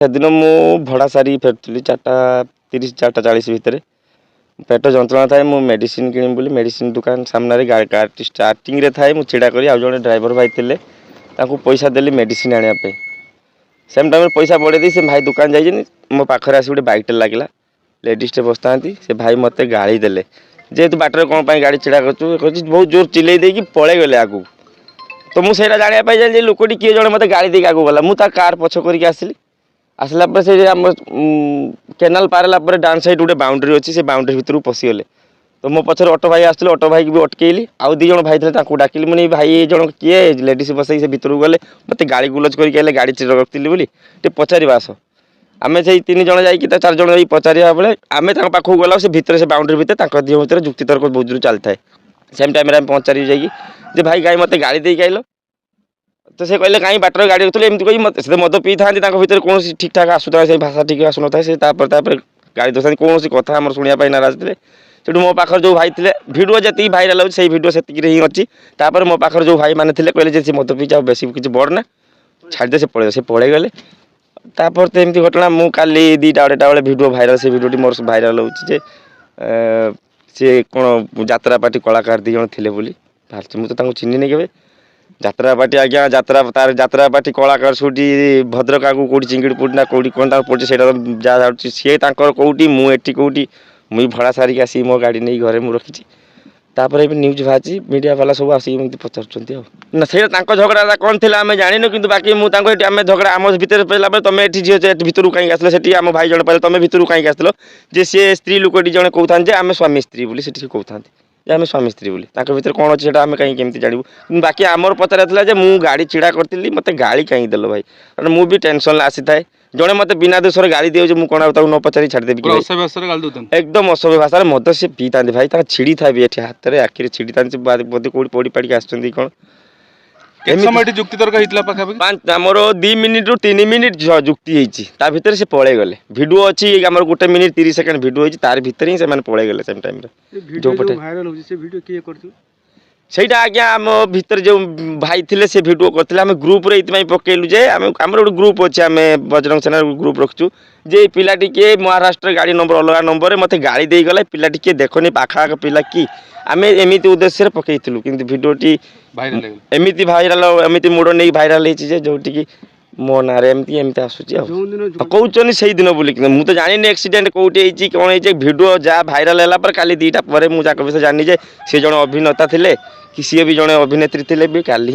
ସେଦିନ ମୁଁ ଭଡ଼ା ସାରିକି ଫେରୁଥିଲି 4:30, 4:40 ଭିତରେ। ପେଟ ଯନ୍ତ୍ରଣା ଥାଏ, ମୁଁ ମେଡ଼ିସିନ କିଣିବି ବୋଲି ମେଡ଼ିସିନ ଦୋକାନ ସାମ୍ନାରେ ଗାଡ଼ିଟି ଷ୍ଟାର୍ଟିଂରେ ଥାଏ, ମୁଁ ଛିଡ଼ା କରି ଆଉ ଜଣେ ଡ୍ରାଇଭର ଭାଇ ଥିଲେ, ତାଙ୍କୁ ପଇସା ଦେଲି ମେଡ଼ିସିନ ଆଣିବା ପାଇଁ। ସେମ୍ ଟାଇମ୍ରେ ପଇସା ବଢ଼େଇ ଦେଇ ସେ ଭାଇ ଦୋକାନ ଯାଇଛନ୍ତି, ମୋ ପାଖରେ ଆସି ଗୋଟେ ବାଇକ୍ଟେ ଲାଗିଲା, ଲେଡ଼ିଜ୍ଟେ ବସିଥାନ୍ତି। ସେ ଭାଇ ମୋତେ ଗାଳି ଦେଲେ, ଯେହେତୁ ବାଟରେ କ'ଣ ପାଇଁ ଗାଡ଼ି ଛିଡ଼ା କରୁଛୁ କରୁଛି, ବହୁତ ଜୋର ଚିଲେଇ ଦେଇକି ପଳେଇଗଲେ ଆଗକୁ। ତ ମୁଁ ସେଇଟା ଜାଣିବା ପାଇଁ ଜାଣିଲି ଯେ ଲୋକଟି କିଏ ଜଣେ ମୋତେ ଗାଳି ଦେଇକି ଆଗକୁ ଗଲା। ମୁଁ ତା କାର୍ ପଛ କରିକି ଆସିଲି। ଆସିଲା ପରେ ସେ ଆମ କେନାଲ ପାର ହେଲା ପରେ ଡାହାଣ ସାଇଡ଼୍ ଗୋଟେ ବାଉଣ୍ଡ୍ରି ଅଛି, ସେ ବାଉଣ୍ଡ୍ରି ଭିତରକୁ ପଶିଗଲେ। ତ ମୋ ପଛରେ ଅଟୋ ଭାଇ ଆସୁଥିଲେ, ଅଟୋ ଭାଇକି ବି ଅଟକେଇଲି। ଆଉ 2 ଜଣ ଭାଇ ଥିଲେ, ତାଙ୍କୁ ଡାକିଲି। ମୁଁ ଭାଇ, ଏ ଜଣ କିଏ ଲେଡ଼ିସ୍ ବସେଇକି ସେ ଭିତରକୁ ଗଲେ, ମୋତେ ଗାଳି ଗୁଲଜ କରିକି ହେଲେ ଗାଡ଼ି ରଖିଥିଲି ବୋଲି, ଟିକେ ପଚାରିବା ଆସ। ଆମେ ସେଇ 3 ଜଣ ଯାଇକି ତା 4 ଜଣ ଯାଇକି ପଚାରିବା ବେଳେ ଆମେ ତାଙ୍କ ପାଖକୁ ଗଲା, ସେ ଭିତରେ, ସେ ବାଉଣ୍ଡ୍ରି ଭିତରେ ତାଙ୍କ ଦିହ ଭିତରେ ଯୁକ୍ତିତର୍କ ବହୁତ ଜୋର ଚାଲିଥାଏ। ସେମ୍ ଟାଇମ୍ରେ ଆମେ ପଚାରିବୁ ଯାଇକି ଯେ ଭାଇ, କାହିଁ ମୋତେ ଗାଳି ଦେଇକି ଆଇଲ? ତ ସେ କହିଲେ, କାହିଁ ବାଟରେ ଗାଡ଼ି ରଖୁଥିଲେ, ଏମିତି କହି ମୋତେ। ସେ ମଦ ପିଇଥାନ୍ତି, ତାଙ୍କ ଭିତରେ କୌଣସି ଠିକ୍ ଠାକ୍ ଆସୁଥାଏ, ସେଇ ଭାଷା ଠିକ୍ ଆସୁନଥାଏ। ସେ ତାପରେ ତାପରେ ଗାଳି ଦେଉଥାନ୍ତି, କୌଣସି କଥା ଆମର ଶୁଣିବା ପାଇଁ ନାରାଜ ଥିଲେ। ସେଠୁ ମୋ ପାଖରେ ଯେଉଁ ଭାଇ ଥିଲେ, ଭିଡ଼ିଓ ଯେତିକି ଭାଇରାଲ୍ ହେଉଛି ସେଇ ଭିଡ଼ିଓ ସେତିକିରେ ହିଁ ଅଛି। ତାପରେ ମୋ ପାଖରେ ଯେଉଁ ଭାଇମାନେ ଥିଲେ କହିଲେ ଯେ ସେ ମଦ ପିଇଛି, ଆଉ ବେଶୀ କିଛି ବଡ଼ ନା, ଛାଡ଼ିଦେ, ସେ ପଳେଇବ। ସେ ପଳେଇଗଲେ। ତାପରେ ତ ଏମିତି ଘଟଣା। ମୁଁ କାଲି 2ଟା 2:30 ବେଳେ ଭିଡ଼ିଓ ଭାଇରାଲ୍, ସେ ଭିଡ଼ିଓଟି ମୋର ଭାଇରାଲ୍ ହେଉଛି ଯେ ସିଏ କ'ଣ ଯାତ୍ରା ପାର୍ଟି କଳାକାର 2 ଜଣ ଥିଲେ ବୋଲି ବାହାରିଛି। ମୁଁ ତ ତାଙ୍କୁ ଚିହ୍ନିନି କେବେ। ଯାତ୍ରା ପାର୍ଟି ଆଜ୍ଞା, ଯାତ୍ରା ତାର ଯାତ୍ରା ପାର୍ଟି କଳାକାର ସେଇଠି ଭଦ୍ରକ ଆଗକୁ କେଉଁଠି ଚିଙ୍ଗିଡ଼ିପୁଟ ନା କେଉଁଠି କ'ଣ ତାଙ୍କର ପଡ଼ୁଛି, ସେଇଟା ତ ଯାହା ଯାଉଛି ସିଏ ତାଙ୍କର କେଉଁଠି, ମୁଁ ଏଠି କେଉଁଠି। ମୁଁ ଭଡ଼ା ସାରିକି ଆସିକି ମୋ ଗାଡ଼ି ନେଇ ଘରେ ମୁଁ ରଖିଛି। ତାପରେ ଏବେ ନ୍ୟୁଜ୍ ବାହାରିଛି, ମିଡ଼ିଆ ବାଲା ସବୁ ଆସିକି ଏମିତି ପଚାରୁଛନ୍ତି। ଆଉ ନା, ସେଇଟା ତାଙ୍କ ଝଗଡ଼ାଟା କ'ଣ ଥିଲା ଆମେ ଜାଣିନୁ, କିନ୍ତୁ ବାକି ମୁଁ ତାଙ୍କୁ ଏଠି ଆମେ ଝଗଡ଼ା ଆମ ଭିତରେ ପଡ଼ିଲା ପରେ, ତମେ ଏଠି ଝିଅ ଏଠି ଭିତରକୁ କାହିଁକି ଆସିଲ? ସେଠି ଆମ ଭାଇ ଜଣେ ପାଇଲେ, ତମେ ଭିତରକୁ କାହିଁକି ଆସିଥିଲ? ଯେ ସିଏ ସ୍ତ୍ରୀ ଲୋକଟି ଜଣେ କହୁଥାନ୍ତି ଯେ ଆମେ ସ୍ୱାମୀ ସ୍ତ୍ରୀ ବୋଲି, ସେଠି ସେ କହୁଥାନ୍ତି ଯେ ଆମେ ସ୍ୱାମୀ ସ୍ତ୍ରୀ ବୋଲି। ତାଙ୍କ ଭିତରେ କ'ଣ ଅଛି ସେଇଟା ଆମେ କାହିଁକି କେମିତି ଜାଣିବୁ? କିନ୍ତୁ ବାକି ଆମର ପଚାରିବାର ଥିଲା ଯେ ମୁଁ ଗାଡ଼ି ଛିଡ଼ା କରିଥିଲି, ମୋତେ ଗାଳି କାହିଁକି ଦେଲ ଭାଇ? କାରଣ ମୁଁ ବି ଟେନସନ୍ରେ ଆସିଥାଏ। ଜଣେ ମୋତେ ବିନା ଦୋଷରେ ଗାଳି ଦିଆଉଛି, ମୁଁ କ'ଣ ଆଉ ତାକୁ ନ ପଚାରି ଛାଡ଼ିଦେବି କି ପୁରା ଭାଇ? ଅସଭ୍ୟ ଭାଷାରେ ଗାଳି ଦଉଛନ୍ତି। ଏକଦମ ଅସଭ୍ୟ ଭାଷାରେ। ମଦ ସେ ପିଇଥାନ୍ତି ଭାଇ, ତାଙ୍କ ଛିଡ଼ିଥାଏ ବି ଏଠି, ହାତରେ ଆଖିରେ ଛିଡ଼ିଥାନ୍ତି। ସେ ବୋଧେ କୋଉଠି ପୋଡ଼ି ପାଡ଼ିକି ଆସିଛନ୍ତି କ'ଣ। କେତେ ସମୟ ଏଠି ଯୁକ୍ତିତର୍କ ହେଇଥିଲା ପାଖାପାଖି? 5, ଆମର 2 ମିନିଟ୍ରୁ 3 ମିନିଟ୍ ଯୁକ୍ତି ହେଇଛି, ତା ଭିତରେ ସେ ପଳେଇଗଲେ। ଭିଡ଼ିଓ ଅଛି ଆମର, 1 ମିନିଟ୍ 30 ସେକେଣ୍ଡ ଭିଡ଼ିଓ ହେଇଛି, ତାର ଭିତରେ ହିଁ ସେମାନେ ପଳେଇଗଲେ ସେମ୍ ଟାଇମ୍ରେ। ଭିଡ଼ିଓ ଯୋଉ ପଟେ ଭାଇରାଲ ହେଉଛି, ସେ ଭିଡ଼ିଓ କିଏ କରିଥିଲେ? ସେଇଟା ଆଜ୍ଞା ଆମ ଭିତରେ ଯେଉଁ ଭାଇ ଥିଲେ ସେ ଭିଡ଼ିଓ କରିଥିଲେ। ଆମେ ଗ୍ରୁପ୍ରେ ଏଇଥିପାଇଁ ପକେଇଲୁ ଯେ ଆମେ ଆମର ଗୋଟେ ଗ୍ରୁପ୍ ଅଛି, ଆମେ ବଜରଙ୍ଗ ସେନାର ଗ୍ରୁପ୍ ରଖିଛୁ, ଯେ ଏଇ ପିଲାଟି କିଏ, ମହାରାଷ୍ଟ୍ର ଗାଡ଼ି ନମ୍ବର ଅଲଗା ନମ୍ବରରେ ମୋତେ ଗାଳି ଦେଇଗଲା, ପିଲାଟି କିଏ ଦେଖନି, ପାଖ ଆଖ ପିଲା କି, ଆମେ ଏମିତି ଉଦ୍ଦେଶ୍ୟରେ ପକେଇଥିଲୁ। କିନ୍ତୁ ଭିଡ଼ିଓଟି ଭାଇରାଲ ହେଇଗଲା। ଏମିତି ଭାଇରାଲ, ଏମିତି ମୋଡ଼ ନେଇକି ଭାଇରାଲ ହେଇଛି ଯେ ଯେଉଁଠିକି ମୋ ନାଁରେ ଏମିତି ଏମିତି ଆସୁଛି। ଆଉ ଯେଉଁଦିନ କହୁଛନ୍ତି ସେଇଦିନ ବୋଲି, କିନ୍ତୁ ମୁଁ ତ ଜାଣିନି ଆକ୍ସିଡେଣ୍ଟ କେଉଁଠି ହେଇଛି, କ'ଣ ହେଇଛି। ଭିଡ଼ିଓ ଯାହା ଭାଇରାଲ ହେଲା ପରେ କାଲି 2ଟା ପରେ ମୁଁ ତାଙ୍କ ବିଷୟରେ ଜାଣିନି ଯେ ସେ ଜଣେ ଅଭିନେତା ଥିଲେ କି ସିଏ ବି ଜଣେ ଅଭିନେତ୍ରୀ ଥିଲେ ବି କାଲି।